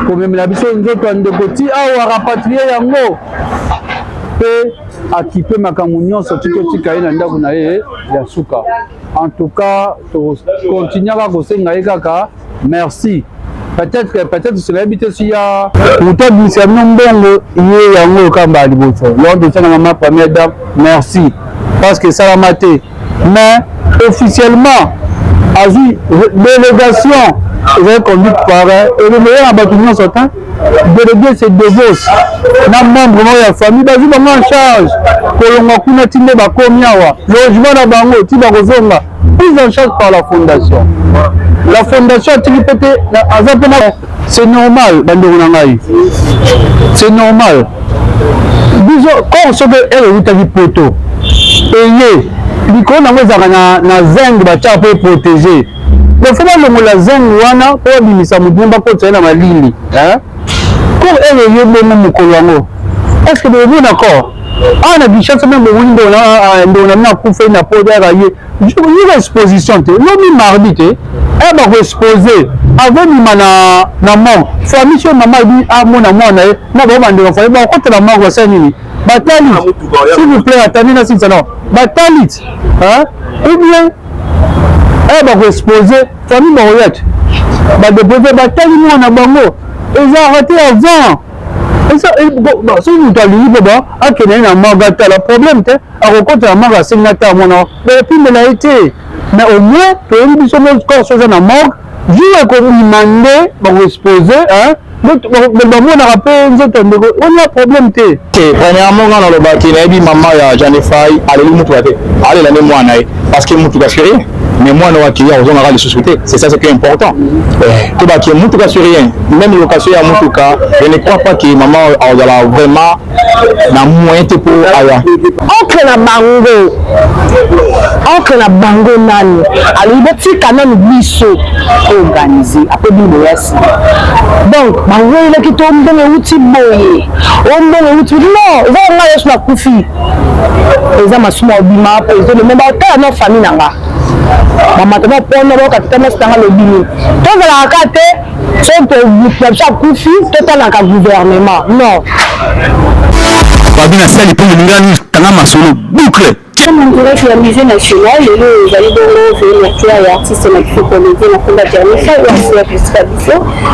Komemela biso nzoto ya ndeko ti awa, rapatrier yango mpe akipe makambo nyonso ti totika ye na ndako na ye ya suka. En tout cas, tokontinue kaka kosenga ye kaka merci. Peut-être soki te si ya moto abimisa bino mbongo ye yango okamba ya liboso, yango totiaka mama première dame merci, parce que esalama te. Mais officiellement azwi délégation ezali conduite par elomeye na bato nyonso te. Délégué se Devos na membre moko ya famille bazwi bango en charge kolongwa kuna ti nde bakomi awa, logement na bango ti bakozonga, prise en charge par la fondation. La fondation atiki mpe te, aza mpe na, c'est normal. Bandeko na ngai, c'est normal. Biso corps soki ere eutaki poto, eye likolo nango ezalaka na zinc, batiaka mpo eprotéger. Donc faut balongola zinc wana mpo babimisa motu mo bakotisa ye na malili. Corps ere eye bongo mokolo yango, est ce que bomona corps awa na Kinshasa? Mpe bomoni ndeko na bino akufeli na poto, yaka ye yika exposition te lobi mardi te, e bakoexposer avobima na morgue. Famille, soki mama abi amona mwana ye na bango, bandeko famille bakokotela morgue, basala nini? Batali, s'il vous plaît, atandi na silisa nao, batali ou bien e bakoexposer, famille bakoya te, badéposer, batali mwana bango. Eza raté avant. Soki moto alingi mpo ba akende ye na morgue atala, problème te, akokota na morgue, asengi ata mwana, bakopimela ye te. Mais au moins toyebi biso corps so eza na morgue, jour ekobima nde bakoexposer, bamonaka mpe nzoto ya ndeko wana, problème te. Te, premièrement, nga nalobaki, nayebi mama ya Jeanne Fay aleli mutuka te, alela nde mwana ye, parce que mutuka c'est rien, mais mwana oyo akei akozongaka lisusu te. C'est ça ce qui est important. To baki mutuka c'est rien, même location ya mutuka, je ne crois pas que mama azala vraiment na moyen te mpo aya. Oncle na bango, oncle na bango nani alobi botika nanu biso organise, après bino boya nsima. Donc bawelelaki to mbongo euti boye, o mbongo euti. Non, eza nga yesu nakufi, eza masumu obima po ezoleme. Batala na famille na nga, bamata bapona bakatita mwasi nanga lobini. Tozalaka kaka te soki na biso akufi, totalaka gouvernement, non. Babi na sali mpo moninga tanga masolo boucle. En direct ya Musée national, lelo ezali bongo veillée mortuaire ya artiste na biso comédien na komba Jeremy Fay, oyo asika biso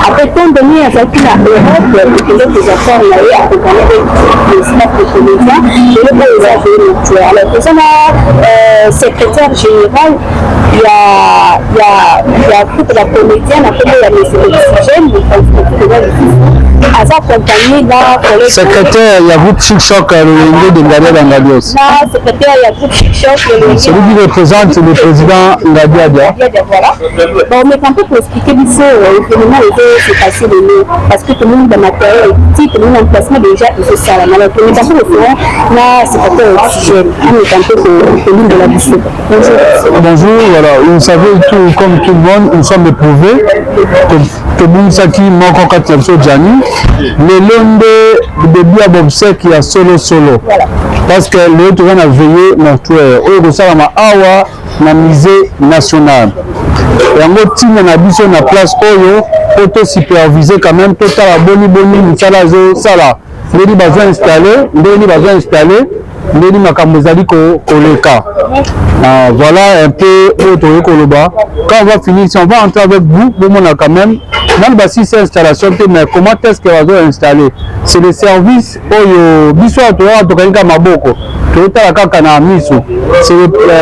après tondoni azalaki na Europe kokende kozwa corps na ye, accompagné de staff de comédien. Lelo oyo eza veillée mortuaire. Alors toza na secrétaire général ya groupe ya comédien na kombo ya Monsieur Oxygène, eza lisusu aza accompagné na collègue. Secrétaire ya groupe Chic Choc, Lolenge de Ngadia Ngadios. Na secrétaire ya groupe Chic Choc. Celui qui représente le président Ngadiadia. Voilà. Bon, mais un peu pour expliquer biso événement ezo se passer lelo, parce que tomoni bamatériel eti, tomoni emplacement déjà ezosalama. Alors tomeka mpe kofona na secrétaire Oxygène, ameka mpe kolimbola biso. Bonjour. Bonjour, voilà, vous savez tout comme tout le monde, nous sommes éprouvés. Tobungisaki moko kati na biso, Jani. Lelo nde début ya obsèques ya solo solo, parce que lelo toza na veillée mortuaire oyo ekosalama awa na Musée national. Yango ntina na biso na place oyo, po tosuperviser quand même, totala boni boni mosala azosala, ndeni bazo installer, ndeni bazo installer, ndeni makambo ezali koleka. Voilà un peu oyo tokoki koloba. Quand on va finir, si on va entrer avec vous, bomona quand même nani basisi installation te. Mais comment est-ce que bazo installer, c'est le service oyo biso awa toyaka, tokangi kaka maboko, totala kaka na miso. C'est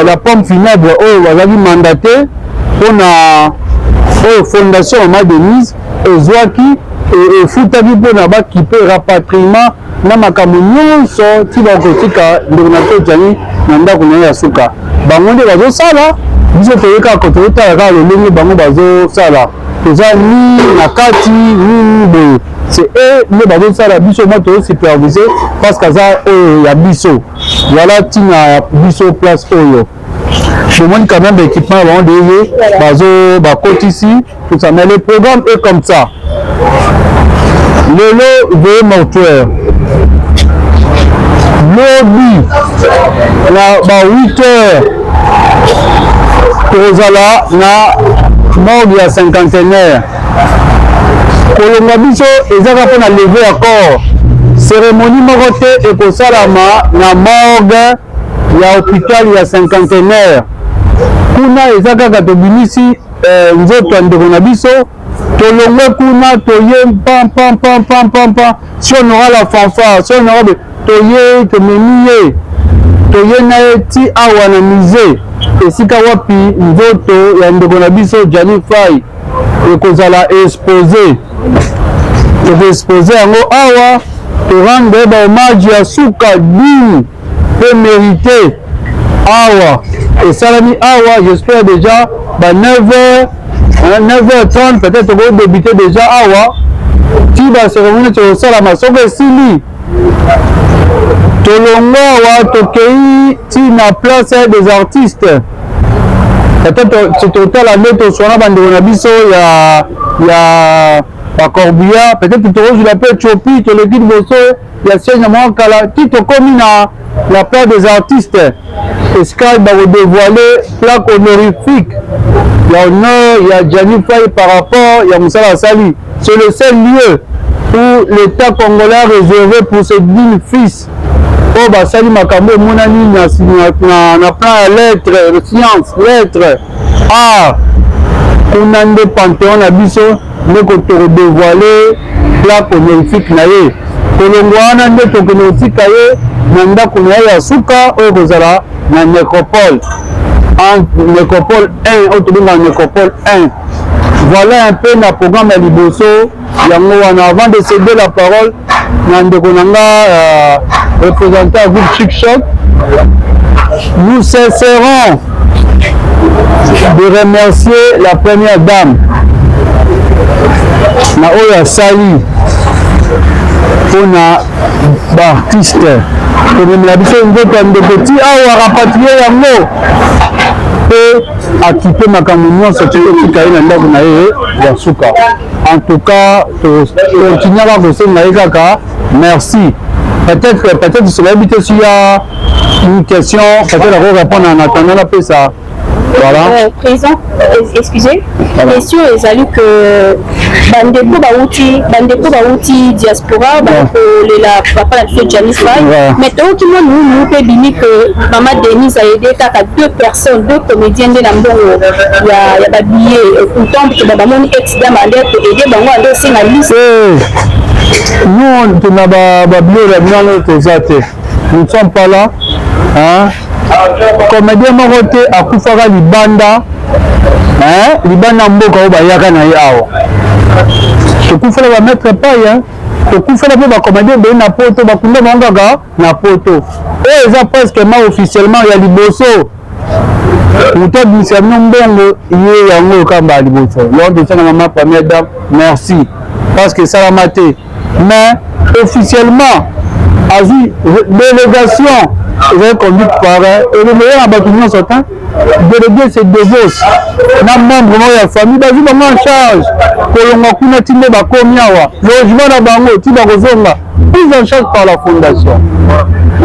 la pompe funèbre oyo bazalaki mandaté mpona oyo fondation Mama Denise ezwaki, efutaki mpona bakipe rapatriement na makambo nyonso ti bakotika ndeko na to Jani na ndako na ye ya suka. Bango nde bazosala, biso toye kaka tozotala kaka lolenge bango bazosala. Toza ni na kati nini boye, c'est eux nde bazosala, biso mwa tozosuperviser parce que aza oyo ya biso. Voilà ntina ya biso place oyo. Bomoni quand même baéquipement ya bango ndenge bazo bakotisi, tout ça. Mais le programme est comme ça: lelo veillée mortuaire, lobi na ba 8 heures tokozala na morgue ya Cinquantenaire. Kolongwa biso eza kaka mpo na levée ya corps. Cérémonie moko te ekosalama na morgue ya hôpital ya cinquantenaire. Kuna eza kaka tobimisi nzoto ya ndeko na biso, tolongwe kuna, toye pam pam pam pam pam pam. Si on aura la fanfare, si on aura, toye, tomemi ye, toye na ye ti awa na musée, esika wapi nzoto ya ndeko na biso Gianni Fay ekozala exposé. Tokoexpose yango awa, torendre bahommage ya suka digne mpe mérité. Awa esalami awa, j'espère déjà ba 9h, 9h30 peut-être tokodébute déjà awa ti bacérémonie tokosalama. Soki esili, tolongwa awa, tokei ti na Place des Artistes. Peut-être totala nde toswana bandeko na biso ya bacorbillard, peut-être tokozwila mpe Éthiopie, toleki liboso ya siège na mwa kala ti tokomi na la Place des Artistes, esika bakodévoile plaque honorifique ya honneur ya Gianni Fay par rapport ya mosala asali. C'est le seul lieu où l'État congolais a réservé pour ses dignes fils oyo basali makambo emonani na plan ya lettre, science, lettre, art. Kuna nde panthéon na biso, nde tokodévoile plaque honorifique na ye. Kolongwa wana nde tokende kotika ye na ndako na ye ya suka oyo kozala na nécropole, nécropole 1, oyo tobengaka nécropole 1. Voilà un peu na programme ya liboso yango wana. Avant de céder la parole na ndeko na nga représentant ya groupe Chic Choc, nous cesserons de remercier la première dame na oyo asali mpona baartiste, komemela biso nzoto ya ndeko ti awa, rapatrie yango mpe akipe makambo nyonso ti totika ye na ndako na ye ya suka. En tout cas, tokontinue kaka kosenga ye kaka merci. Peut-être soki nayebi te, s'il y a une question, peut-être ako répondre en attendant napesa. Voilà. Président, excusez. Voilà. Question ezali que bandeko bauti diaspora bakolela papa na biso Gianni Fay, mais toyoki mwa nunu mpe bimi que mama Denise aide kaka deux personnes, deux comédiens nde na mbongo ya babillet. Pourtant que bamoni ex dame ande koaide bango, ande osenga liste. Nous, tuna babillet ya bino, toza te, nous ne sommes pas là, hein? Comédien moko te akufaka libanda, libanda mboka oyo bayaka na ye awa. Tokufela bamaître pai, tokufela mpe bacomédien ebele na poto, bakunda bango kaka na poto. Oyo eza presque ma officiellement ya liboso moto abimisa bino mbongo ye yango okamba ya liboso. Donc tosanga mama première dame merci, parce que esalama te, mais officiellement azwi délégation ezali conduite par elomeye na bato nyonso te. Délégué, c'est Devos na membre moko ya famille, bazwi bango en charge kolongwa kuna ti nde bakomi awa, logement na bango ti bakozonga, prise en charge par la fondation.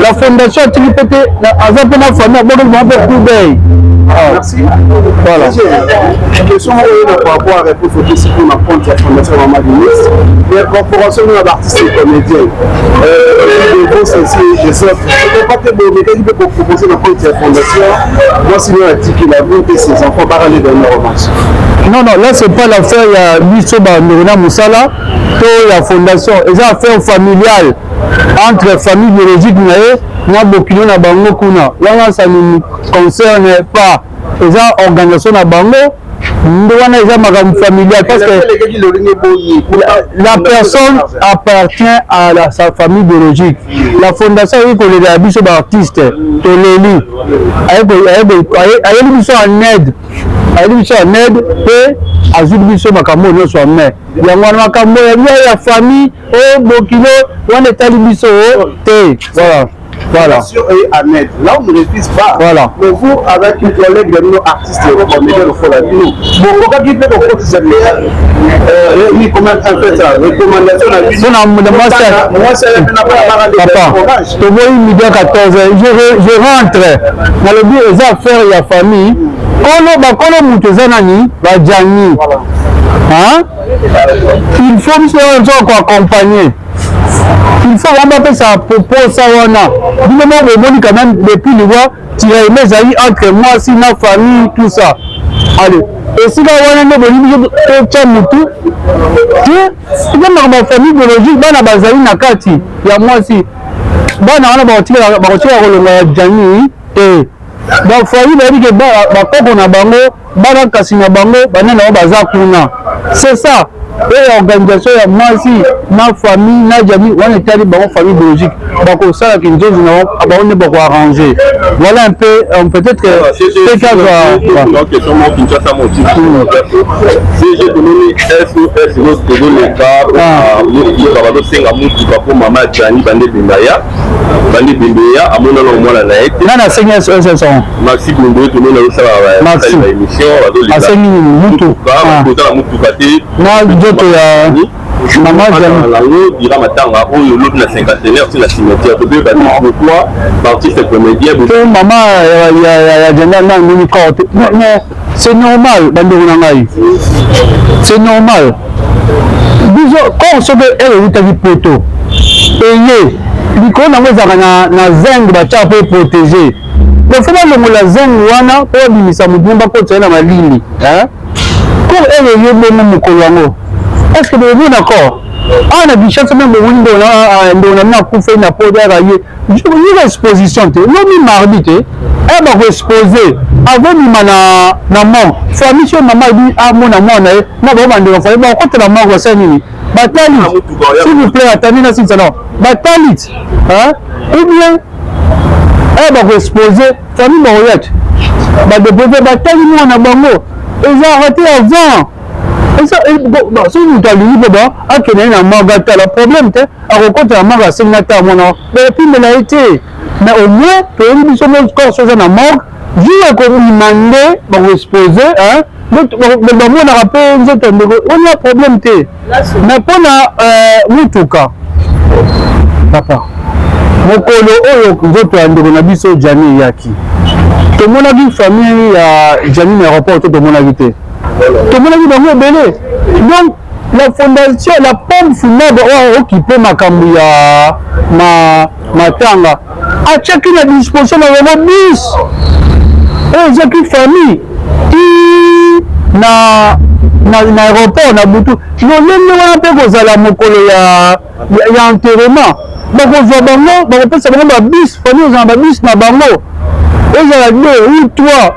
La fondation atiki mpe te, aza mpe na famille, abokeli bango mpe coup d'œil. Merci. Voilà. Question oyo par rapport à réponse opesi mpona compte ya fondation Mama Denise, l'incorporation na baartiste et comédien Devos ainsi les autres, pas te bomekaki mpe kopropose na compte ya fondation mwasi no atikila vous et ses enfants barale dernier hommage? Non, non, là c'est pas l'affaire ya biso bandeko na mosala to ya fondation. Eza affaire familiale entre famille biologique na ye na bokilo na bango kuna. Wana ça ne nous concerne pas, eza organisation na bango nde wana, eza makambo familial, parce que la personne appartient à sa famille biologique. La fondation ayebi kolela biso baartiste, toleli, ayeli biso en aide, ayeli biso en aide mpe azwi biso makambo nyonso ya mai. Yango wana makambo ya famille oyo bokilo wana etali biso te. Voilà. Et Ahmed, là on ne refuse pas. Voilà. Mais vous, avec une collègue de nos artistes et comédiens de Fola, nous, bon, quand il fait oui, comment on fait ça? Recommandation, moi, papa, toboyi midi 14, je rentre, nalobi eza affaire ya famille. Kolo bakolo moto eza nani, bajani. Hein? Il faut biso wana koaccompagner, il faut bango bapesa posa wana. Bino moko bomoni quand même, depuis liwa, tiraillement ezali entre mwasi na famille, tout ça. Allez, esika wana nde bolingi biso totya mutu te. Eza makambo ya famille biologique. Bana bazali na kati ya mwasi, bana wana bakotika kolonga ya Jani te. Bafoyer bayebi ke bakoko na bango, bana kasi na bango, banani bango baza kuna. C'est ça oyo organisation ya mwasi na famille na Jami wana etali bango. Famille biologique bakosalaka nzonzi na bango nde bakoarranger. Voilà un peu, peut-être que question moko. Kinshasa motifi CG, tomoni SOS tozoleka, motuka bazosenga motuka mpo mama Jani bande bemba ya bande bembe ya amonana omwana na ye te. Nani asengi SOS? Maxi Bondo, tomoni azosala baémission. Asengi nini? Mutuka? Kozala motuka te. Na nzoto ya mama Jani. Yango dira matanga oyo lobi na cinquantenaire ti na cimetière, toyeba te pourquoi baartiste comédien. Te, mama ya Jani na nini corps te. Mais c'est normal, bandeko na ngai, c'est normal. Biso corps soki ere eutaki poto, eye likolo nango ezalaka na zinc, batiaka mpo eprotéger. Donc faut balongola zinc wana mpo babimisa motu, bakotisa ye na malili. Corps ere eye bongo mokolo yango, est ce que bokomona corps awa na Kinshasa? Même bomoni ndeko na bino akufeli na poto, yaka ye yoka exposition te lobi mardi te, e bakoexpose avobima na morgue. Famille, so mama ebi amona mwana ye na bango, bandeko famille bakokotela morgue, basala nini? Batali, s'il vous plaît, atandi na silisa nao, batali ou bien e bakoexpose, famille bakoya te, badepose, batali mwana bango. Eza raté avant. Soki moto alingi mpo ba akende ye na morgue atala, problème te, akokota na morgue, asengi ata mwana, bakopimela ye te. Mais au moins toyebi biso corps so eza na morgue, jour ekobima nde bakoexpose, bamonaka mpe nzoto ya ndeko wana, problème te. Mais mpona mutuka, papa, mokolo oyo nzoto ya ndeko na biso Jani eyaki, tomonaki famille ya Jani na aéroport to tomonaki te? Tomonaki bango ebele. Donc la fondation, la pompe funèbre oyo okipe makambo ya matanga, atiaki na disposition na bango bus oyo ezwaki famille ti na aéroport na butu. Lolenge wana mpe kozala mokolo ya enterrement, bakozwa bango, bakopesa bango babus, famille ozala babus na bango, ezala deux ou trois,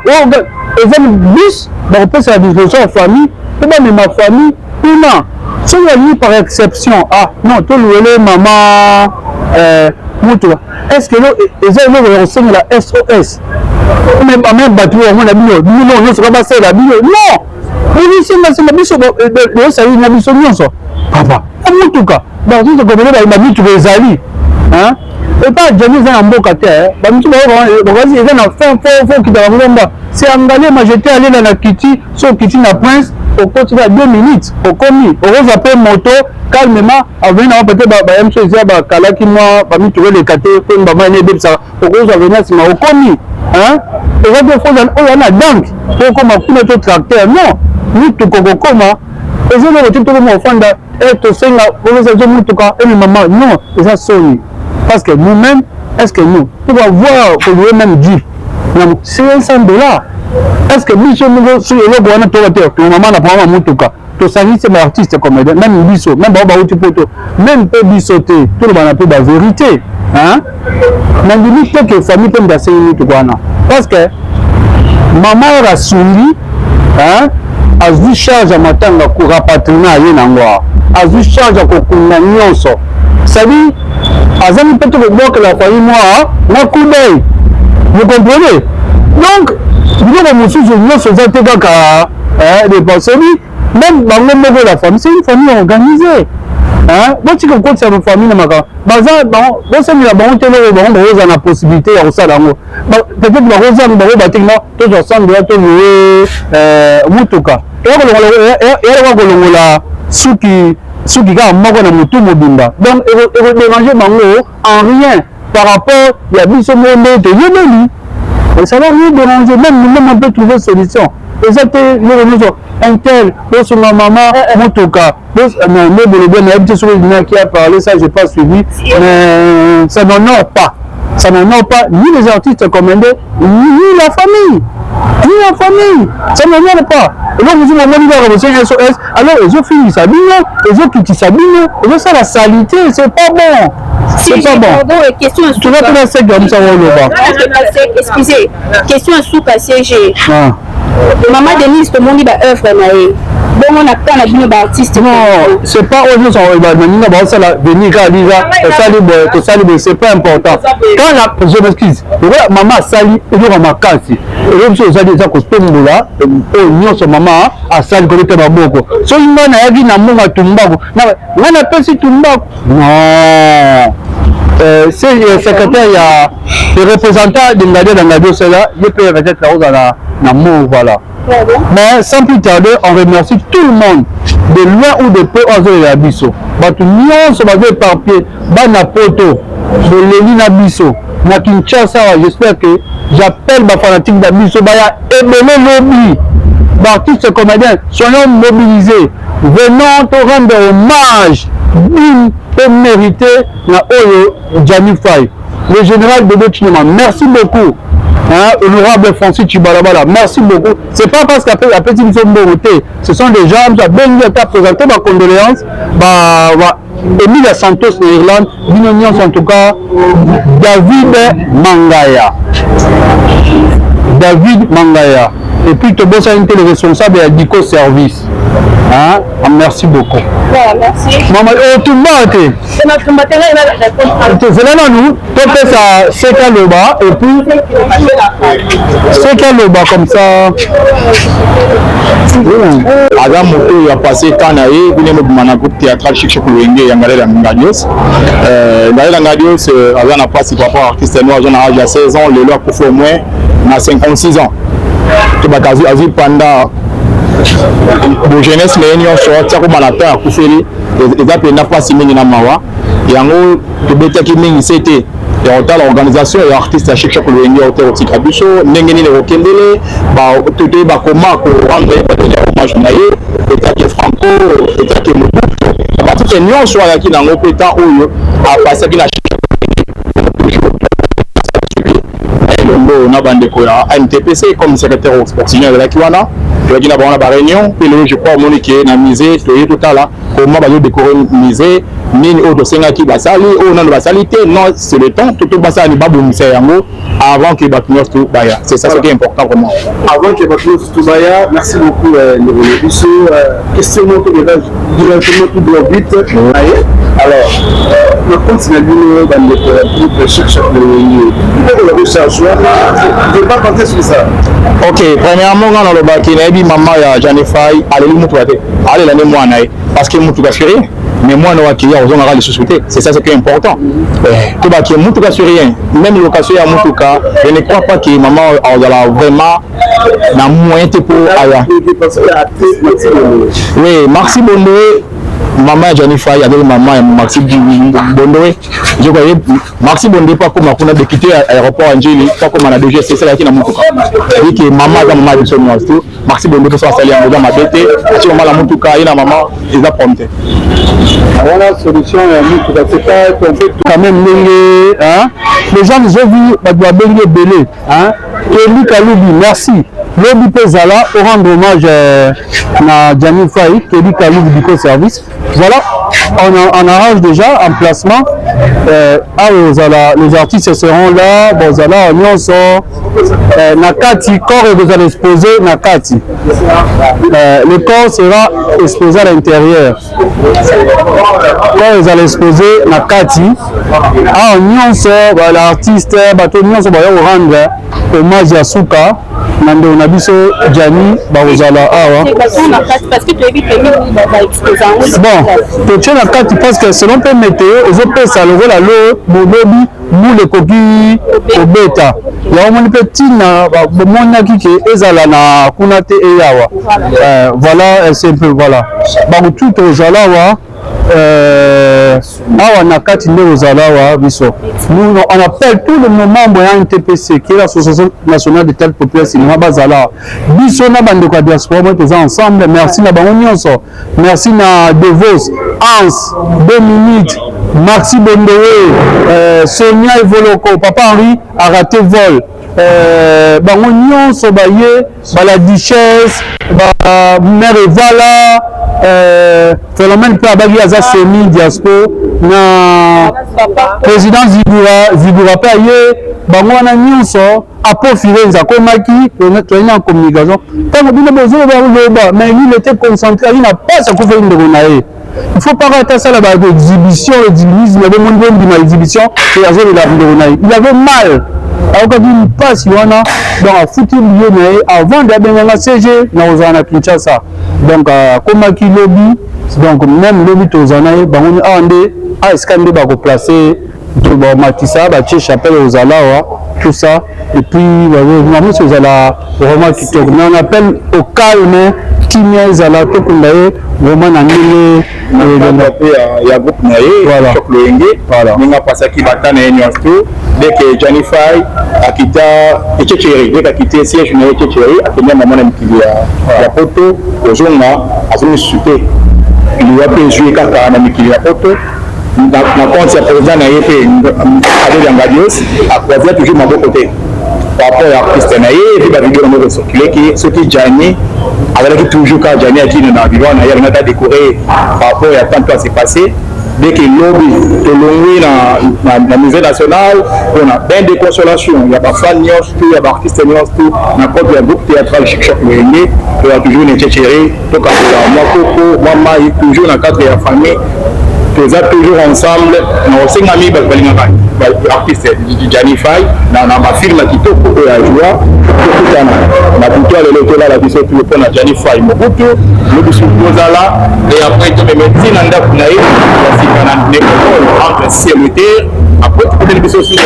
eza bus bakopesa na disposition ya famille mpo bamema famille kuna. Soki balingi par exception, ah non, toluwele mama mutuka, est ce que eza eloko ya kosengela SOS? Même bato oyo bamona bino, bino nyonso ka basalela bino, non, bokisengasenga biso, osali na biso nyonso. Papa, mutuka, baartiste comédien, bamituka ezali epa Jani, eza na mboka te. Bamitu bakozi eza na fin, fo okita bangomba. C'est Ngaliema, j'étais allé na kiti. So okiti na Prince, okoti na 2 minutes, okomi. Okozwa mpe moto calmement, aveni nango, peut-être bayamso eza bakalaki mwa bamituka eleka te po bamai ebebisaka. Okozwa vena nsima, okomi. Eza te fo oyo na dank po okoma kuna to tracteur, non, mituka okokoma. Eza eloko te tokoma ofanda, tosenga opesa biso mutuka ememama, non, eza soni. Parce que nous-mêmes, est-ce que nous, pour avoir kolouer même jeep, c'est 500 $? Est-ce que biso moko soki eloko wana toka te, mama na pama mutuka, tosangisi baartiste comédien, même biso, même bao bauti poto, même mpe biso te, tolobana mpe bavérité. Nandimi te ke famille mpe moto asengi mutuka wana, parce que mama oyo asungi, azwi charge ya matanga, rapatriement aye nango awa, azwi charge ya kokunda nyonso, c'est-à-dire azangi mpe te kobwakela famille mwa coup d'œil, vous comprenez? Donc biloko mosusu nyonso eza te kaka dépense. Même bango moko, la famille, c'est une famille organisée. Botika kokotisa famille na makambo baza, bosengela bango te. Eloko bango bakozala na possibilité ya kosala yango, peut-être bakozanga bango batenga, tozwa 100 $ tolouer mutuka, eyalaka kolongola suki suki kaka moko na motu mobimba. Donc ekodéranger bango en rien par rapport ya biso moko nde toyebeli, ça va rien déranger. Même nous-mêmes, on peut trouver solution. Eza te eloko nyonso intel bosunga mama motuka non nde bolobi nayebi te soki qui a parlé ça, j'ai pas suivi, mais ça n'honore pas, ça n'honore pas ni les artistes comédiens, ni la famille, ni la famille, ça n'honore pas. Eloko mosusu bomoni kaka bosengi SOS, alors ezofingisa bino, ezokitisa bino, ezosala salité, c'est pas bon. C'est pas bon. Toza mpena seke ya mosaka oloba. Excusez, question ya suka, CG. Mama Denise, tomoni ba œuvre na ye bongo na ka na bino baartiste. Non, c'est pas oyo nyonso baninga baosala venir kaka liza tosali boye, tosali boye, c'est pas important. Quand na, je m'excuse, lokola mama asali eloko makasi, eloko biso osali eza kotombola oyo nyonso mama asali, kobeta maboko. Soki ngai nayaki na mbongo tumbako, ngai napesi tumbako, non. C'est le secrétaire ya le représentant de Ngadio na Ngadio osala ye mpe peut-être akozala na mot, voilà. Mais sans plus tarder, on remercie tout le monde de loin ou de près oyo azolela biso. Bato nyonso bazo éparpillé, bana Poto boleli na biso na Kinshasa awa. J'espère que j'appelle bafanatique na biso baya ebele lobi. Baartiste comédien, soyons mobilisés, venons to rendre hommage digne et mérité na oyo Gianni Fay. Le général Dodo Chinema, merci beaucoup, hein, honorable Francis Chibalabala, merci beaucoup. C'est pas parce qu'après après biso mbongo te, ce sont des gens abengi ata présenter ba condoléances, ba Emilia Santos na Irlande, bino nyonso en tout cas, David Mangaya. David Mangaya. Et puis tobosani te le responsable ya Dico Service. Hein? Merci beaucoup. Voilà, merci. Mama, otumba te. Tozela nanu topesa seki aloba et puis seki aloba comme ça. Aza moto oyo apasse temps na ye kuna mobima na groupe théâtral Chic Choc Loyenge ya Ngalela Ngadios. Ngalela Ngadios aza na mpasi par rapport artiste noir, aza na âge ya 16 ans, lelo akufi au moins na 56 ans. To bato azwi pendant bo jeunesse na ye nyonso tia koma na temps akufeli, eza mpenza mpasi mingi na mawa. Yango tobetaki mingi se te ya kotala organisation ya artiste ya Chic Choc Loyenge oyo te kotika biso ndenge nini ekokendele, toyeba koma korendre ye hommage na ye, etake Franco, etake Mobutu, baartiste nyonso ayaki nango mpe temps oyo apasaki na toujours elongo na bandeko ya ANTPC. Comme secrétaire auxiliaire azalaki wana, toyaki na bango na baréunion. Mpe lelo, je crois, omoni ke na musée toye totala comment bazodécorer musée, nini oyo tosengaki basali, oyo nano basali te. Non, c'est le temps to basala ni babongisa yango avant que bato nyonso baya. C'est ça ce qui est important vraiment. Avant que bato nyonso baya, merci beaucoup ndeko na biso. Question moko déjà, directement, tout droit vite aye. Alors, na compte na bino bandeko ya groupe Chic Choc Loyenge, okola kocharge wana débat compter sur ça? Ok, premièrement, nga nalobaki nayebi mama ya Jane Fay aleli mutuka te, alela nde mwana ye, parce que mutuka c'est rien, mais mwana oyo akei akozongaka lisusu te. C'est ça ce qui est important. To baki mutuka c'est rien, même location ya mutuka, je ne crois pas que mama azala vraiment na moyen te po aya. Oui, Maxi Bondoe, mama ya Jani Fay azali mama ya Maxi Bondoe. Je crois Maxi Bondoe mpo akoma kuna de quitter aéroport ya Njili mpo akoma na DGC, esalaki na mutuka eke. Mama aza mama ya biso nyonso. Maxi Bondoe mpo so asali yango eza mabe te, atie mama na mutuka ye na mama, eza problème te. Wana solution ya mutuka, c'est pas quand même ndenge, hein? Les gens nous ont vu, bato babengi ebele, hein? Eli Kalubi, merci. Lobi mpe ezala orendre hommage na Gianni Fay, Kelly Kalubi Dico Service. Voilà, on arrange déjà emplacement. Awa ozala, les artistes seront là, bozala nyonso na kati, corps ekozala exposé na kati. Le corps sera exposé à l'intérieur. Corps ezala exposé na kati. Awa nyonso baartiste, bato nyonso baya korendre hommage ya suka na ndeko na biso Gianni bakozala awa. Bon, totie na kati parce que selon mpe météo ezopesa lokola lo lobi mbula ekoki kobeta, yango moni mpe ntina bomonaki ke ezala na kuna te, eyawa. Voilà, c'est un peu, voilà, bakotu tozala awa. Awa na kati nde ozala awa biso. Nous, on appelle tout le membre ya NTPC, qui est l'Association nationale de théâtre populaire cinéma, bazala. Biso na bandeko ya diaspora moi toza ensemble. Merci na bango nyonso. Merci na Devos, Hans, Dominique, Maxi Bondowe, Sonia Evoloko, Papa Henri a raté vol. Bango nyonso baye, ba la duchesse, ba mère Evala, Philomène mpe abaki aza semi diaspo na président Zibura, Zibura mpe aye. Bango wana nyonso, Apo Firenze akomaki, toyei na communication. Ntango bino bozoloba loba, mais lui, il était concentré, ali na pasi, akufeli ndeko na ye. Il faut pas ata asala ba exhibition, exhibitionnisme, bomoni, bondima exhibition e azolela ndeko na ye. Il avait mal, ayokaki mpasi wana. Donc afuti billet na ye avant de abenganga CG na kozala na Kinshasa. Donc akomaki lobi, donc même lobi tozala na ye. Bango awa nde a esika nde bakoplace, bamatisa, batie chapelle, ozala awa, tout ça. Et puis namosi ozala vraiment kitoko, mais on appelle au calme, kimia ezala, tokunda ye vraiment na ndenge ya groupe na ye Choc Loyenge, ndenge apasaki bata na ye nyonso to dès que Gianni Fay akita Echecheri, dès qu'akite siège na ye Echecheri, akende mama na mikili ya poto, kozonga azongi susu te. Liwa mpe ezwi kaka na mikili ya poto. Na compte ya président na ye mpe Adel Yangadios, akoazia toujours maboko te par rapport ya artiste na ye. Et puis bavideo nango kocirculeki, soki Gianni azalaki toujours kaka Gianni akino na vivant na ye, alingaki adécorer par rapport ya temps to s'est passé. Dès que lobi tolongwi na Musée national mpona bain de consolation ya bafan nyonso to ya baartiste nyonso to na compte ya groupe théâtral Chic Choc Loyenge, toya toujours na Echechere, tokabola mwa koko, mwa mai, toujours na cadre ya famille, toza toujours ensemble. Na kosengami bato balingaka artiste Gianni Fay na bafilme ya kitoko oyo ajua, tokutana na butu ya lelo, tolala biso tu mpona Gianni Fay Mobutu. Lobi su tozala et après tomeme ntina ndako na ye ya sika na nécropole entre ciel et terre. Après tokutani biso su na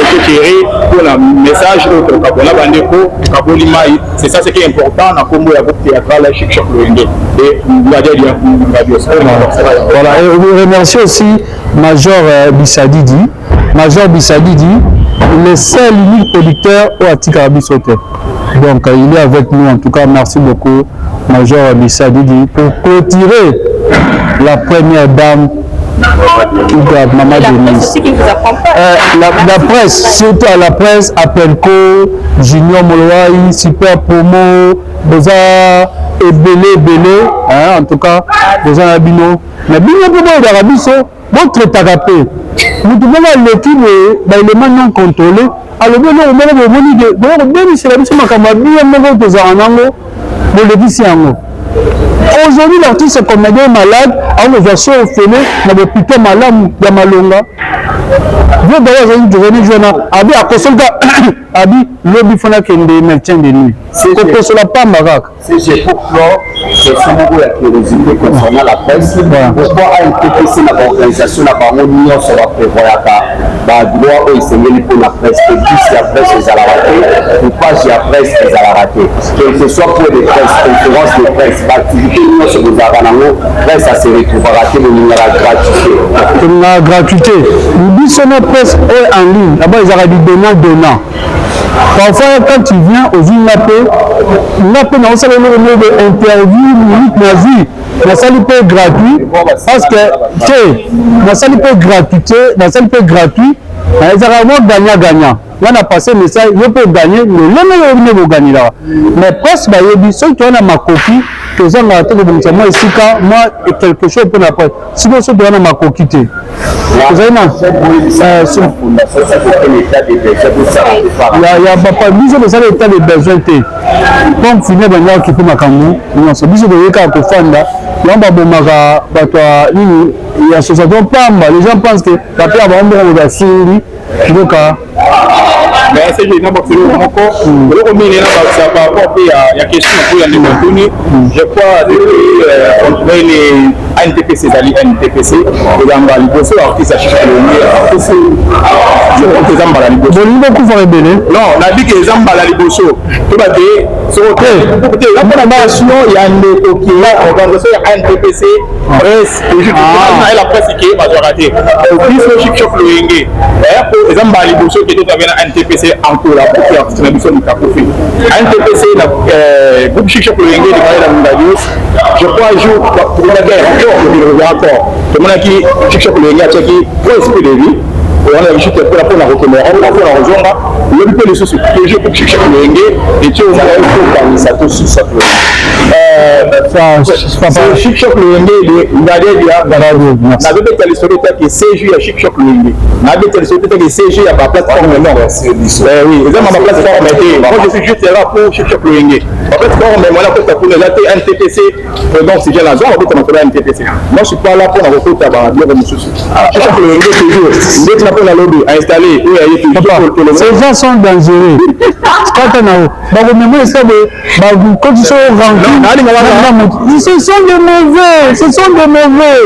mpona message oyo tokabola bandeko, tokaboli mai. C'est ça ce qui est important na kombo ya groupe théâtral Chic Choc Loyenge et Ngadia Ngadios. Voilà, et on remercie aussi Major Bissadidi. Major Bissadidi, le seul unique producteur oyo atikaka biso te. Donc il est avec nous. En tout cas, merci beaucoup Major Bissadidi pour clôturer la première dame, Maman Denise. La presse, surtout à la presse, Appelco, Junior Moloai, Super Promo, boza ebele ebele, hein, en tout cas, boza na bino. Na bino mpe boyebaka biso, botraitaka mpe motu moko aleki boye, baélément non contrôlé, alobi eloko moko, bomoni ke boya kobenisela biso makambo ya bino moko tozalaka nango, bolekisi yango. Aujourd'hui, l'artiste comédien malade akozwa so ofele na bopito malamu ya malonga. Vieux Gayo azali tozali jona abi akosolika, abi lobi fana akende médecin de nuit, kokosola pamba kaka. CG, pour clore, question moko ya curiosité concernant la presse. Pourquoi ANTPC na baorganisation na bango nyonso baprévoyaka badroit oyo esengeli mpona presse te? Bus ya presse ezalaka te, coupage ya presse ezalaka te, quel que soit point de presse, conférence de presse, baactivité nyonso bozalaka nango, presse ase retrouvaka te. Bolingaka gratuité? Tolingaka gratuité. Biso na presse oyo en ligne d'abord ezalaka du donnant donnant. Parfois quand tu viens, ozwi nga mpe, nga mpe naosala eloko moko boye, interview minute nazwi, nasali mpe gratuit, parce que te nasali mpe gratuité, nasali mpe gratuit. Ezalaka mwa gagnant gagnant. Nga na passe message, yo mpe oganye lolenge oyo nde boganilaka. Mais presse bayebi, soki toza na makoki, tozangaka te kobongisa mwa esika, mwa quelque chose mpona presse. Sikoyo soki toza na makoki te, tozali na ya papa biso tosala état de besoin te. Pompe funèbre nga okipe makambo nyonso, biso toyei kaka kofanda. Yango babomaka bato ya nini ya association pamba. Les gens pensent que bapea bango mbongo, basingi ndoka. Mais c'est na bakisi moko, eloko mingi na bakisa par rapport mpe ya question oyo ya ndeko atuni. Je crois depuis nini ANTPC ezali, NTPC ezanga liboso, artiste ya Chic Loyenge, artiste Je crois que eza mbala liboso. Bolingi bokufaka ebele. Non, nayebi ke eza mbala liboso. Toba te soko te te eza mpona nation ya ndeko ke organisation ya ANPPC presse toujours na la presse ke bazwaka te. Biso Chic Choc Loyenge po eza mbala liboso ke tozalaki na ANTPC en collabo ya artiste na biso Mikakofi. ANTPC na groupe Chic Choc Loyenge libale na Ngadios. Je crois jour tomonaki aéroport rapport tomonaki Chic Choc Loyenge atiaki trois esprit de vie wana biso te mpona mpona kokende yango mpona kozonga lobi mpe lisusu toujours pour Chic Choc Loyenge etie ozala tokanisa tosusa Chic Choc Loyenge ngadedia nazobeta lisolo etaki CG ya Chic Choc Loyenge, nabeta lisolo etaki CG ya baplateforme. Non, oui, eza ma baplateforme te. Moi, je suis juste là pour Chic Choc Loyenge. Baplateforme mwana kota kuna eza te. NTPC donc si jeune azwa babeta makolo ya NTPC. Moi, je suis pas là mpona kokota babiloko mosusu. Chic Choc Loyenge toujours ndeti na mpona lobi ainstalle oyo aye toujours. Ces gens sont dangereux. Kata na bakomema esa boye, bakotisa rancune. Ce sont des mauvais, ce sont des mauvais.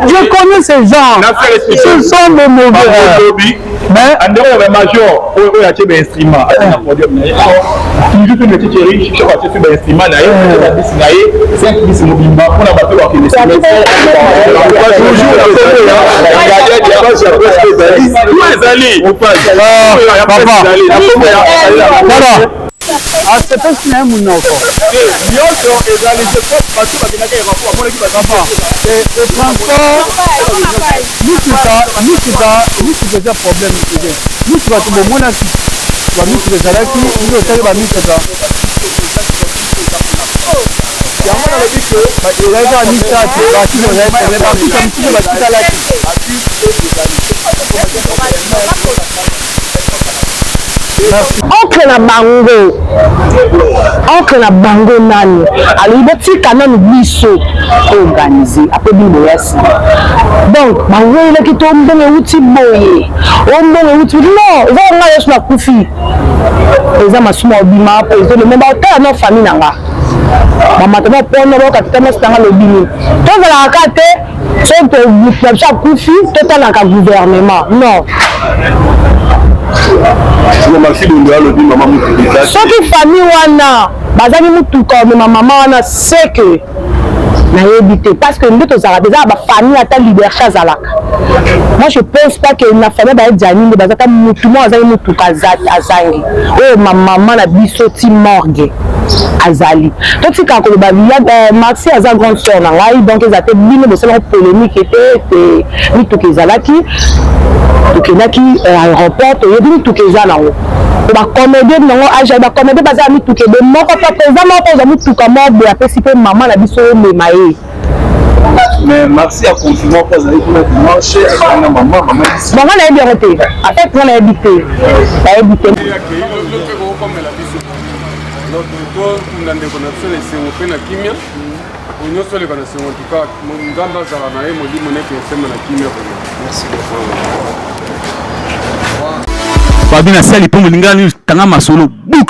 Je connais ces gens, ce sont des mauvais. Mais andeko ya bamajor oyo atie bainstrument, atie na podium na ye toujours mpe meti Thierry Chic atie so bainstrument na ye, atie babisi na ye 5 bisi mobimba mpona bato bakende toujours ezali. Papa, asepesi na ye monoko. Nyonso ezali bato bakendaki aéroport, bamonaki. Papa, transport, mituka, mituka, mituka eza problème te. Mituka tobomonaki bamituka ezalaki ndenge osali bamituka yango, nalobi ke ezalaki kaka misato, basusu bazali problème, bamituka mosusu batikalaki. Entre na bango nani alobi botika nanu biso organise, après bino boya nsima. Donc bawelaki to mbongo euti boye, o mbongo euti. Non, eza ngai nyonso nakufi, eza masumu obima po ezolema. Baotala no famille na nga, bamata bapono bakatita mwasi nanga lobi nini. Tozalaka ka te soki na biso akufi, totalaka gouvernement, non. Soki famille wana bazangi mutuka omema mama wana, seke nayebi te, parce que nde tozalaka eza na bafamille, ata liberté azalaka. Moi, je pense pas que na famille bayediani nde baza, ata mutu moko azangi mutuka azangi oyo mama na biso ti morgue azali. Totikaka koloba Maxi aza grande sœur na ngai, donc eza te bino bosalaka polémique te te. Mituka ezalaki, tokendaki aéroport, toyebi mituka eza nango. Bacomédien nango age, bacomédien baza ya mituka ebe moko mpe président moko ozwa mutuka moko boye, apesi mpe mama na biso omema ye. Mais Maxi a confirmé ko azali kuna dimanche, azali na mama mama. Bon, nga nayebi yango te. En fait, nga nayebi te, nayebi te. Tokunda ndeko na biso na esengo mpe na kimia. Oyo nyonso oleka na esengo tuka Nzambe azala na ye, molimo neke esema na kimia. Merci. Fabi na sali mpo molingani tanga masolo buka.